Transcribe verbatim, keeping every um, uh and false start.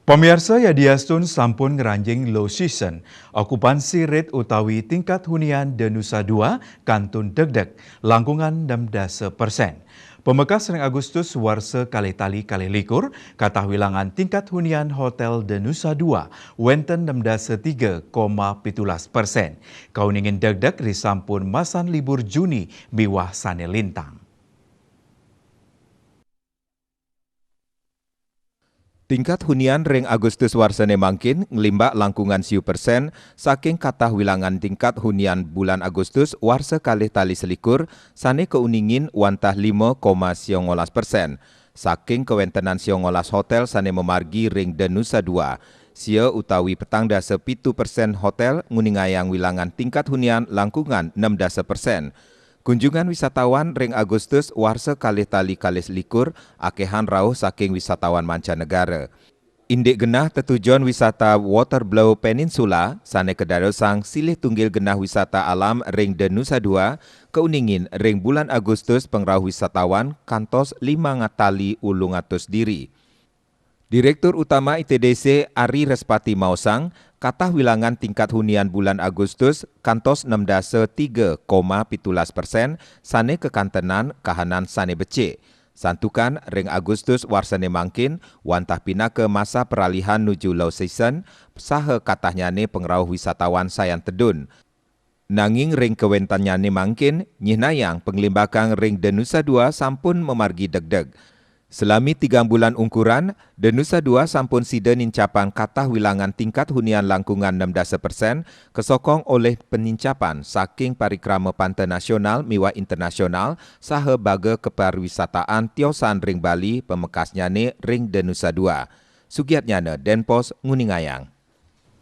Pamiarsa, yadiastun sampun ngranjing low season, okupansi rate utawi tingkat hunian Denusa dua kantun degdeg, langkungan enam dasa persen. Pamekas ring Agustus warsa kalih tali kalih likur, katah wilangan tingkat hunian Hotel Denusa dua wenten enam dasa tiga koma pitulas persen. Kauningin degdeg risampun masan libur Juni miwah sane lintang. Tingkat hunian ring Agustus warsane mangkin nglimbak langkungan siu persen saking katah wilangan tingkat hunian bulan Agustus warsa kalih tali selikur sane kauningin wantah lima koma siongolas persen. Saking kawentenan siongolas hotel sane mamargi ring Denusa dua, sia utawi petang dasa pitu persen hotel nguningayang wilangan tingkat hunian langkungan enam dasa persen. Kunjungan wisatawan ring Agustus warsa kalih tali kalih likur akehan rauh saking wisatawan mancanegara. Indik genah tetujon wisata Waterblow Peninsula sane kadadosang silih tunggil genah wisata alam ring Denusa dua, kauningin ring bulan Agustus pangrauh wisatawan kantos limang tali ulung atus diri. Direktur Utama I T D C Ari Respati maosang, katah wilangan tingkat hunian bulan Agustus kantos enam dasa tiga koma pitulas persen sane kakantenan kahanan sane becik. Santukan ring Agustus warsane mangkin wantah pinaka masa peralihan nuju low season, saha katahnyane pangrauh wisatawan sayan tedun. Nanging ring kawentennyane mangkin, nyihnayang panglimbakang ring Denusa dua sampun mamargi degdeg. Salami tigang bulan ungkuran, Denusa dua sampun sida nincapang katah wilangan tingkat hunian langkungan enam dasa persen, kasokong olih panincapan saking parikrama panta nasional miwah internasional saha baga kapariwisataan tiosan ring Bali, pamekasnyane ring Denusa dua. Sugiatnyana, Denpos, nguningayang.